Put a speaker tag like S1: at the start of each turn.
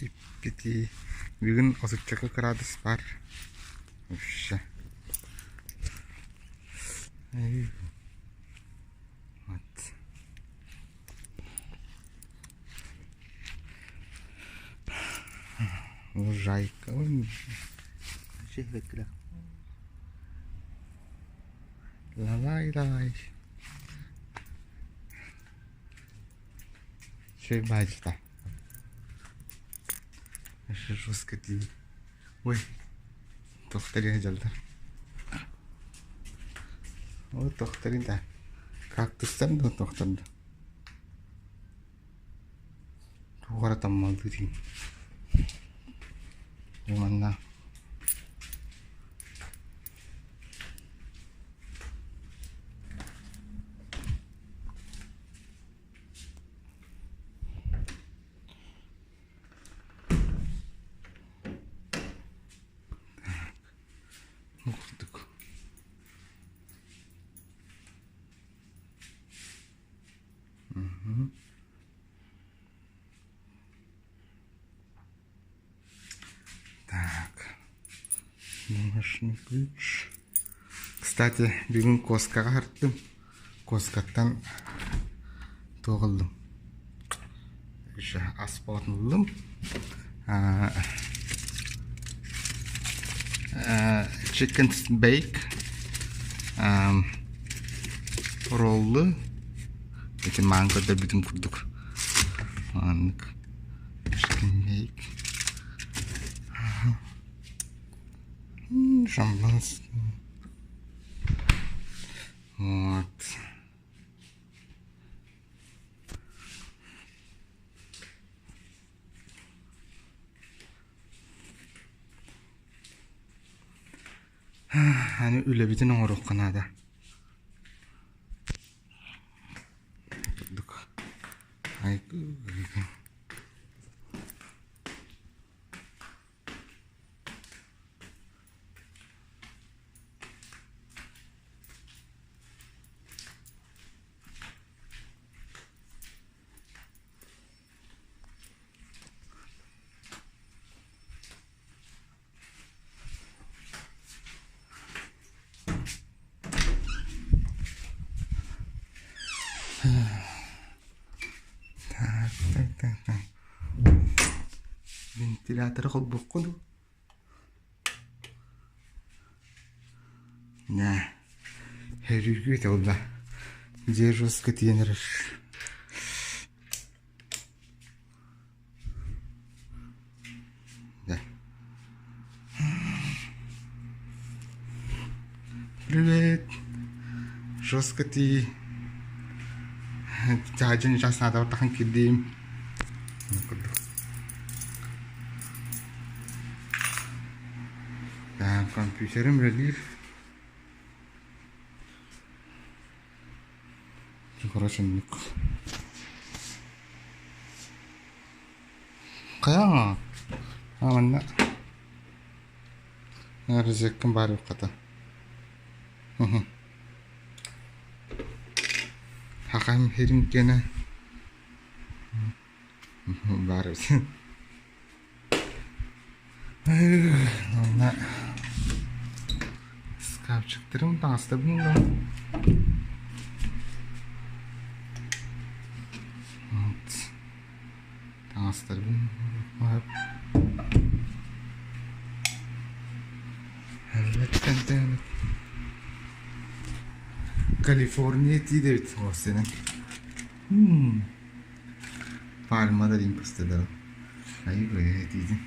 S1: Иппитии. Бүгүн отуччака кыраадыс баар. Вообще. Вот. Лужайка. Лалай-лалай. Үчүгэй баайдьыта. Жестко дии. Ой, тохтарыа дьаллар. Ой, тохтарый да. Кактустар да тохтор да. Туох эрэ таммалыы дии. Манна Бу курдук. Так, домашний ключ. Кстати, бүгүн куоскаҕа аһартым. Куоскаттан туох ыллым? Еще ас буолан ыллым. Chicken bake, роллы. Ити маан көрдөрбүтүм курдук. Маннык. Chicken bake. Шампанское. Вот. Аны үлэбитин оҥоруохха наада. Курдук. Так, так, так, так. Вентиляторы холбуохха дуу? Нэ, өрүүгүт ол да. Дьиэ жестко тиийэн эрэр. Да. Привет. Жестко тии. Дьаадьын час наадабар кирдиим. Компьютерым үлэлиир. Короче, оннук. Хайа манна розеткам баар хата. Хахам хирин кэнэ баар эбит. Онно шкафчиктарым таҥастарбын да вот таҥастарбын Калифорния тиийдэ эбит сенен. Пальмада диэн көстөлөр. Айыы этиитин.